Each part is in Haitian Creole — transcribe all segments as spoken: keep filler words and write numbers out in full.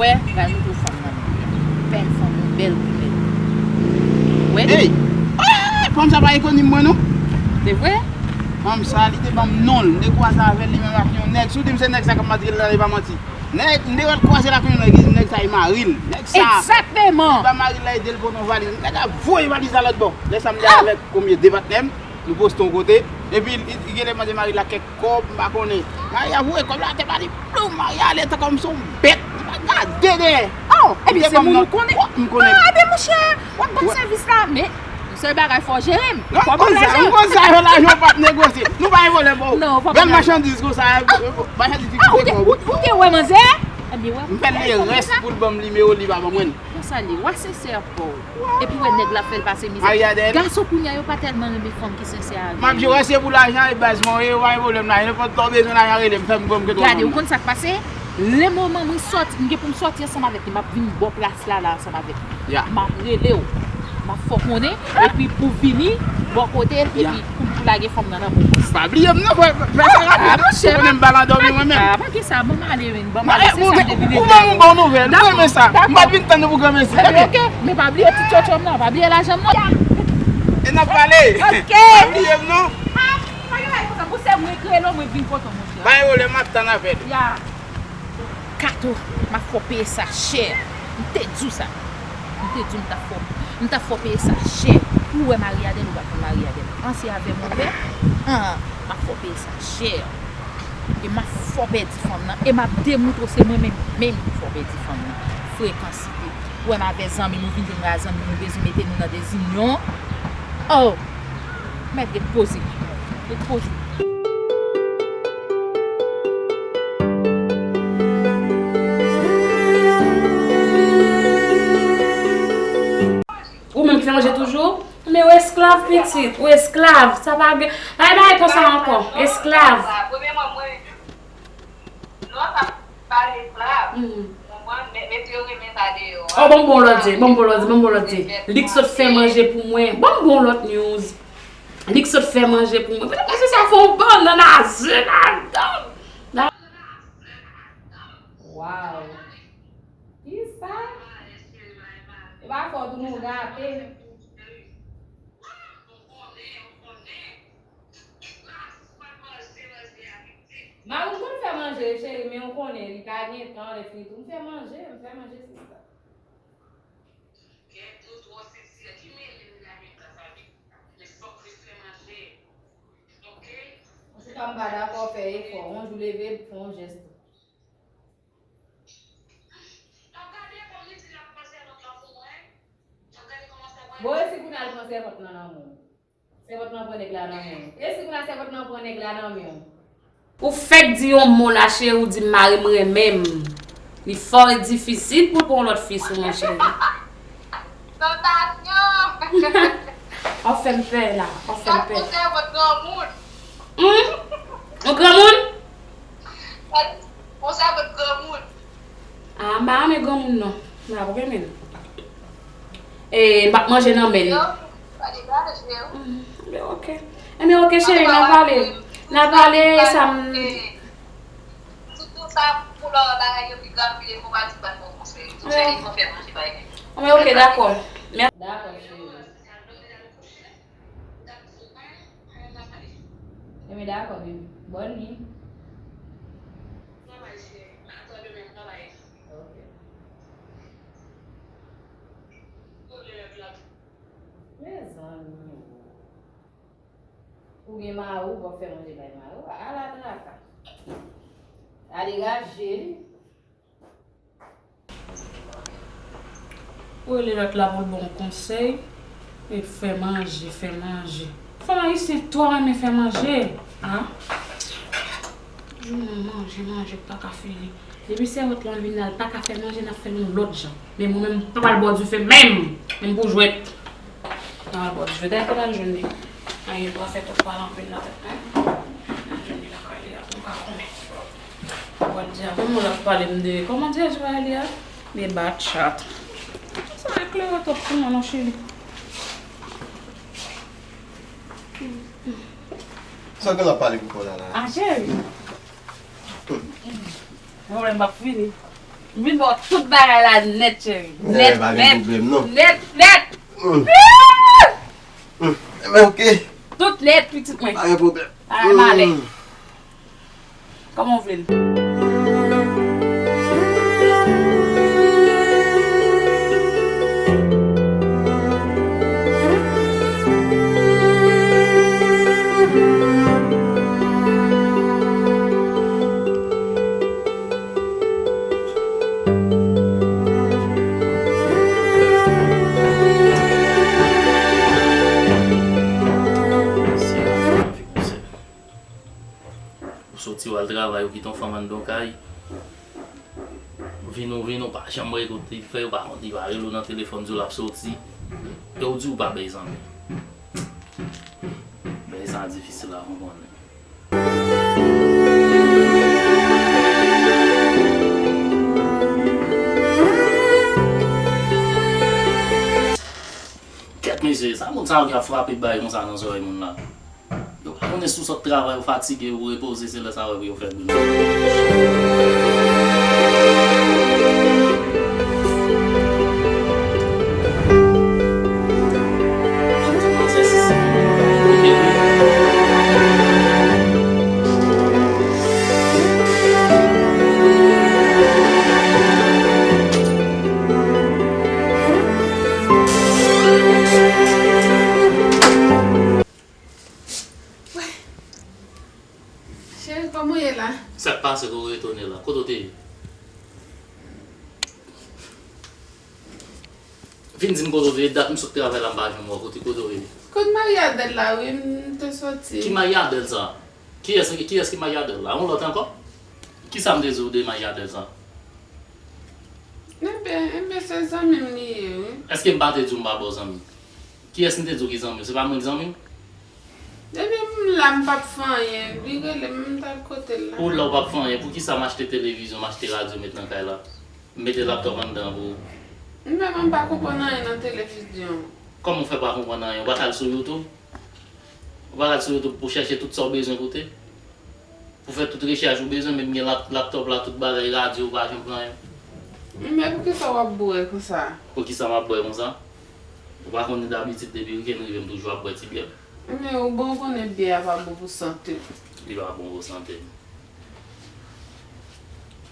Wè, gade nou fanm nan. Bèl fanm, yon bèl grimèl. Wè. Ey! Ah, fanm sa pa ekonim mwen, non? Se vre? Fanm sa, li te ban m non l. M te kwaze avè l, li menm ak yon nèg. Si w di m se nèg sa k ap matril la, e pa manti. Nèg, m te wè l kwaze l ak yon nèg, li di nèg sa e mari l. Nèg sa, egzakteman, li ba mari l la ede l pote yon valiz. Nèg la voye valiz la lòt bò. Lè sa m te avèk konbyen de patnè m, nou poste yon kote. Epi, li, li genlè mande mari l la kèk kòb, m pa konnen. Mari a voye kòb la atè, pa li ploum, mari a ale tankou m se yon bèt. Li pa gade dèyè. Oh, epi se moun ou konnen? M konnen. Ah, ebyen, monchè, w ap ban m sèvis la, men sèl bagay, fò w jere m. Non, m konn sa, m konn sa, yo lajan w p ap negosye. Nou pa gen pwoblèm, bro. Non, pa gen pwoblèm. Bèl machandiz konsa, machandiz ki koute kòb. Ou te wè manzè? Ebyen, wè. M fè l lerès pou l ban m nimewo li pa ban mwen. Konsa l ye, w a sensè, bro. Epi wè nèg la fè l pase mizè. Gason kounye a yo pa tèlman renmen fanm ki sensè avè yo. M ap jere se pou lajan e baz mwen, yo pa gen pwoblèm la. Nenpòt lè w bezwen lajan, rele m, fè m gòm ke twa. Gade, ou konn sa k pase? Le moman mwen sòti, m gen pou m sòti ansanm avèk li, m ap vin bò plas la, la ansanm avèk li. M ap rele w. M ap fè w konnen, epi pou vini bò kote l, epi pou, pou lage fanm nan nan bon pòs. Pa bliye m non, fè, fè sa rapid. Ah, monchè, ou konnen m pa nan dòmi mwen menm. Ah, pa gen sa, ban m ale, men, ban m ale, se sa m te vin di w. Ou ban m bon nouvèl, m renmen sa. M pa t vin tann nou pou granmesi. Ebyen, ok, men pa bliye ti tchotcho m nan, pa bliye lajan m nan. E n ap pale. Ok. Pa bliye m non. Ah, pa gen bagay konsa, pou sè mwen kreye l, mwen vin kote w, monchè. Pa gen pwoblèm, m ap tann avè l. Ya. Kato, m ap fè w peye sa chè. M te di w sa. M te di w m t ap fè w, m t ap fè w peye sa chè. Ou wè Marie Adèle, ou pa konn Marie Adèle. An, se avè m ou wè? An, m ap fè w peye sa chè. E m ap fè w pèdi fanm nan. E m ap demoutre w se mwen menm, menm ki fè w pèdi fanm nan. Frekansite. Ou wè m avè zanmi m, ou vin jwenn m a zanmi m, ou bezwen mete nou nan dezinyon. Oh! Mèt ret poze. Ret poze. Ou menm ki fè manje toujou? Men w esklav, pitit. Ou esklav. Sa pa gen, pa gen bagay konsa ankò. Esklav. Premyèman, mwen, non, sa pa esklav. Konprann? Men, mesye yo renmen sa deyò a. Oh, ban m bon lòt di, ban m bon lòt di, ban m bon lòt di. Li k sot fè manje pou mwen. Ban m bon lòt news. Li k sot fè manje pou mwen. Poutèt manje sa fè yon bannann a ze ladan. Wow. Kisa? E pa fò tou nou gate. Mari m konn fè manje, cheri, men ou konnen, li pa gen tan, lè fini tou. M fè manje, m fè manje, sista. Antouka, m pa dakò fè efò. Yon jou leve, fè yon jès tou. Bon, e si kounye a l pran sèvant nan nan men w? Sèvant nan pran nèg la nan men w. E si kounye a sèvant nan pran nèg la nan men w? Ou fèk di yon mo la, cheri, ou di mari m renmen m. Li fò difisil pou l pran yon lòt fi sou mwen, cheri. Tantasyon! W ap fè m pè la, w ap fè m pè. Yon sèvant granmoun. Hmm? Yon granmoun? Yon sèvant granmoun. Ah, m pa renmen granmoun non. M pa renmen l. E, m p ap manje nan men l. Degaje w. Mm, men oke. Ebyen, oke, cheri, n a pale. N a pale, sa m. Sitou sa, pou lò bagay yo pi grav, pi devan, pa di ban bon konsèy. Tou fè li fè manje bay. Men oke, dakò. Mè- Dakò, cheri. Ebyen, dakò, baby. Bòn nuit. Oke. Mezanmi. Ou gen mari w, w ap fè manje bay mari w. Ala traka. A degaje li. Ou rele lòt la pou l ba w konsèy. E fè manje, fè manje. Fanm ayisyen twò renmen fè manje. A. Jounen manje, manje, pa ka fini. Depi sèvant lan vin la, l pa ka fè manje, n ap fè l yon lòt jan. Men mwen menm, m pa pral bò dife menm. Menm pou jwèt. M pa pral bò dife. Dayè, kote n al jwenn li? Ay, yo pa fè twòp pale anpil nan tèt mwen. N al jwenn li lakay li a, pou m ka konnen. Ou pral di a, menm moun ap pale m de, kòman dirèk yo rele a? De bat chat. Sa eklere twòp pou mwen, non, cheri. Sa w gen la pale pou kò la la? A, cheri. Pwoblèm p ap fini. M vin ba w tout bagay la nèt, cheri. Nèt, pa gen pwoblèm, non. Nèt, nèt. Mm. Mm. Ebyen, oke. Tout nèt, pitit mwen. Pa gen pwoblèm. Pa gen malè. Mm. Kòman w vle l? Ou soti w al travay, ou kite yon fanm anndan yon kay. Ou vin, ou vin, ou pa janm wè kote li fè, ou pa konn li pa rele w nan telefòn, di w l ap soti. E ou di ou pa bay zanmi. Bagay sa difisil a konprann. Kèt mesye, sa moun sa yo ki ap frape bay konsa nan zòrèy moun la. Yo pa konnen si w sot travay, ou fatige, ou repoze, se lè sa yo pou yo fè grenn. Cheri, kòman w ye la? Sa k pase ke w retounen la? Kote w te ye? Vin di m kote w te ye, dat m sot travay la m pa janm wè w. Kote, kote w ye? Kot Maryadèl la, wi, m te soti. Ki Maryadèl sa? Kiyès, kiyès ki Maryadèl la? Yon lòt ankò? Kisa m te di w de Maryadèl sa? Enben, enben, se zanmi m li ye, wi. Èske m pa te di w m pa ba w zanmi? Kiyès m te di w ki zanmi w? Se pa mwen k zanmi w? Depi m la, m p ap fè anyen. Li rele m, m t al kote l la. Ou la, ou p ap fè anyen. Poukisa m achte televizyon, m achte radyo, met nan kay la? M mete laptòp anndan an pou ou. M menm, m pa konprann anyen nan televizyon. Kòman w fè pa konprann anyen? Ou pa t al sou YouTube? Ou pa t al sou YouTube pou chèche tout sa w bezwen koute? Pou fè tout rechèch ou bezwen, menm gen lap-, laptòp la, tout bagay, radyo, ou pa janm pran anyen. Men poukisa w ap bwè konsa? Poukisa m ap bwè konsa? Ou pa konnen dabitid depi wikenn rive m toujou ap bwè ti byè. Men ou bon, ou konnen byè a pa bon pou sante. Li pa bon pou sante.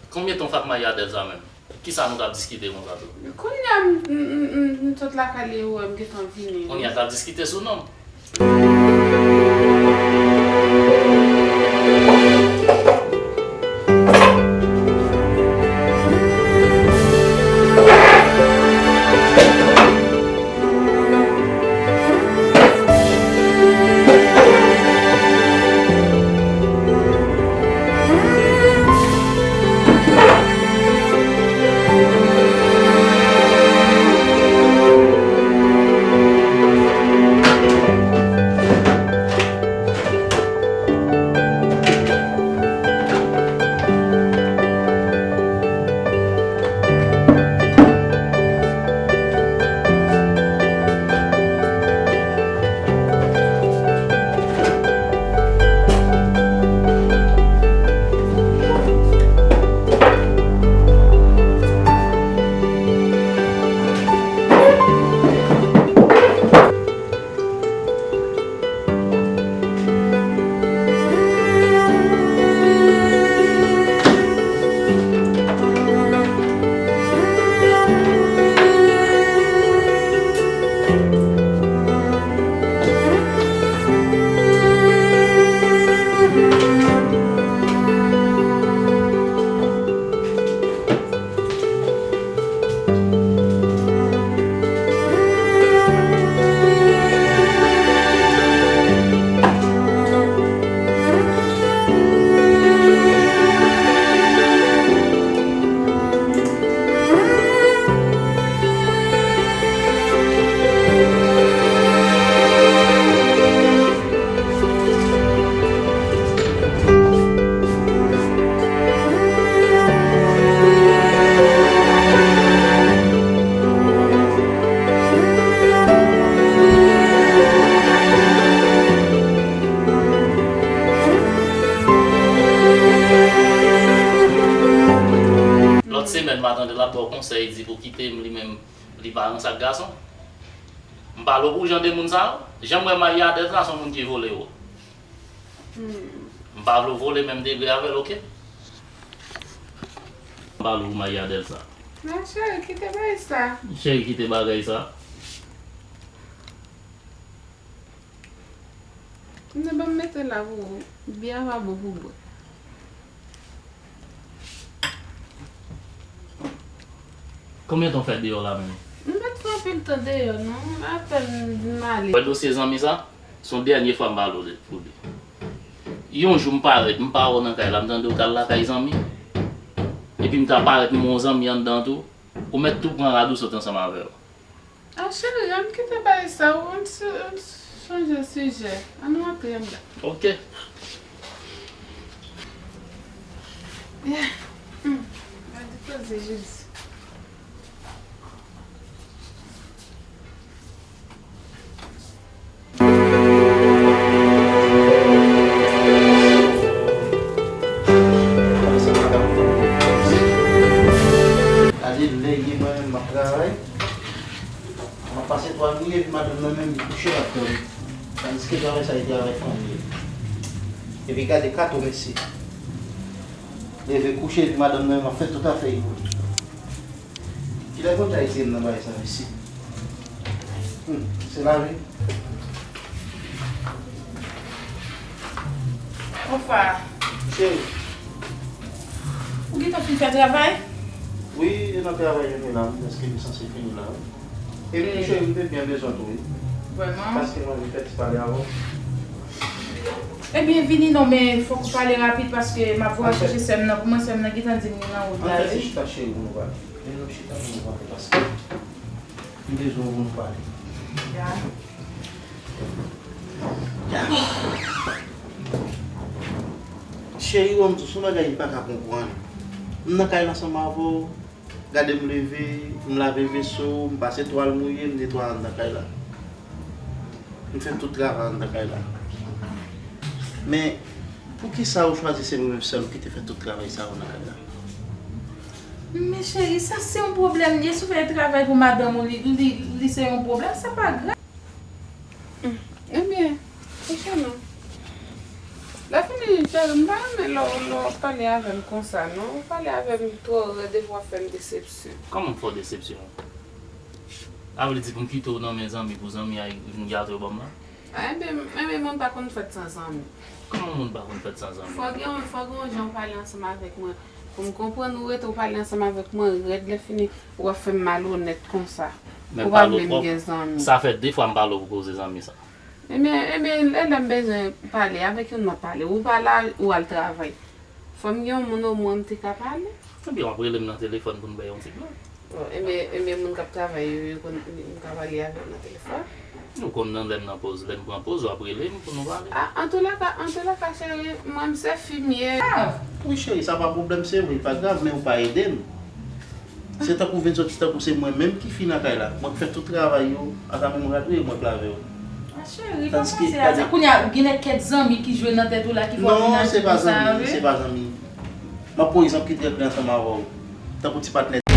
Konbyen tan w fè ak Maryadèl sa menm? Kisa nou t ap diskite konsa tou? Kounye a m, m, m, m, m sot lakay li, ou wè m gentan vini. Kounye a t ap diskite sou non m. konsèy, di pou kite m, li menm, li pa ranse ak gason. M pale w pou jan de moun sa yo. Jan m wè Mayadèl sa, se yon moun ki vole yo. M pa vle w vole menm degre avè l, oke? M pale w pou Mayadèl sa. Non, cheri, kite bagay sa. Cheri, kite bagay sa. Non, ban m mete la pou ou. Byen a pa bon pou bwè. Konbyen tan w fè deyò la menm? M pa t fè anpil tan deyò, non. Apèn m ale. Wè dosye zanmi sa? Se yon dènye fwa m pale w de, pou li. Yon jou m parèt, m pa wè w nan kay la, m tande w t al lakay zanmi. Epi m ta parèt, m wè yon zanmi anndan tou. Ou mèt tou pran rad ou sot ansanm avè yo. Ah, cheri, ann kite bagay sa, ou ann, ann chanje sijè. Ann rantre anndan. Ok. Yeah. Hmm. Gade koze, Jezi. Gade lè ye mwen menm m ap travay. M ap pase twal mouye, epi madanm nan menm li kouche l ap dòmi. Tandiske travay sa, e travay fanm li ye. Epi gade kato mesye. Leve kouche, epi madanm nan menm ap fè tout afè li pou li. Kilè konn Ayisyen nan bagay sa, mesye? Hmm, se lavi. Bonfwa. Cheri. Ou gentan fin fè travay? Wi, e nan travay yo nou la, wi, paske nou sanse fini la, wi. E wi, cheri, m te byen bezwen tou, wi. Vrèman? Paske mwen vin fè ti pale avè w. Ebyen, vini non, men fòk ou pale rapid paske m ap voye chèche sè m nan pou mwen, sè m nan gentan di m li nan wout la, wi. Ann fè ti chita, cheri, pou nou pale. Vin nou chita pou nou pale, paske m bezwen w pou nou pale. Ya. Ya. Cheri, w, m di w, se yon bagay m pa ka konprann. M nan kay la ansanm avè w, gade m leve, m lave veso, m pase twal mouye, m netwaye anndan kay la. M fè tout travay anndan kay la. Men, poukisa ou chwazi se mwen menm sèl ki te fè tout travay sa yo nan kay la? Men cheri, sa se yon pwoblèm li ye. Si w fè travay pou madanm ou, li, li, li se yon pwoblèm, sa pa grav. Hmm. Ebyen, kouche non. Lè fini, cheri, m pa renmen lè w, lè w ap pale avè m konsa, non. Ou pale avè m twò rèd epi w ap fè m desepsyon. Kòman m fè w desepsyon? A vle di pou m kite w nan men zanmi, pou zanmi a vin gate w ban m la? A, enben, enben, moun pa konn fèt san zanmi. Kòman moun pa konn fèt san zanmi? Fò gen, fò gen yon jan w pale ansanm avèk mwen. Pou m konprann ou rete w pale ansanm avèk mwen rèd, lè fini, w ap fè m malonèt konsa. Ou pa vle m gen zanmi. Sa fè de fwa m pale w pou koze zanmi sa. Ebyen, ebyen, lè, lè m bezwen pale avèk youn, m ap pale. Ou pa la, ou al travay. Fò m gen yon moun omwen m te ka pale. Ebyen, w ap rele m nan telefòn pou n bay yon ti pale. Bon, ebyen, ebyen, moun k ap travay yo, yo konn m ka pale avè w nan telefòn? Nou konn nan lè m nan poz, lè m pran poz, w ap rele m pou nou pale. A, antoulèka, antoulèka, cheri, mwen, m se fi m ye. Wi, cheri, sa pa pwoblèm, se vre, li pa grav, men ou pa ede m. Se tankou w vin soti tankou se mwen menm ki fi nan kay la. Mwen k fè tout travay yo, ata menm rad wi, mwen k lave yo. A, cheri, pa panse a sa. Kounye a, gen kèk zanmi ki jwe nan tèt ou la, ki fè w vin aji konsa a, wi. Non, se pa zanmi, se pa zanmi. M ap pran egzanp ki trè klè ansanm avè w. Tankou ti patnè.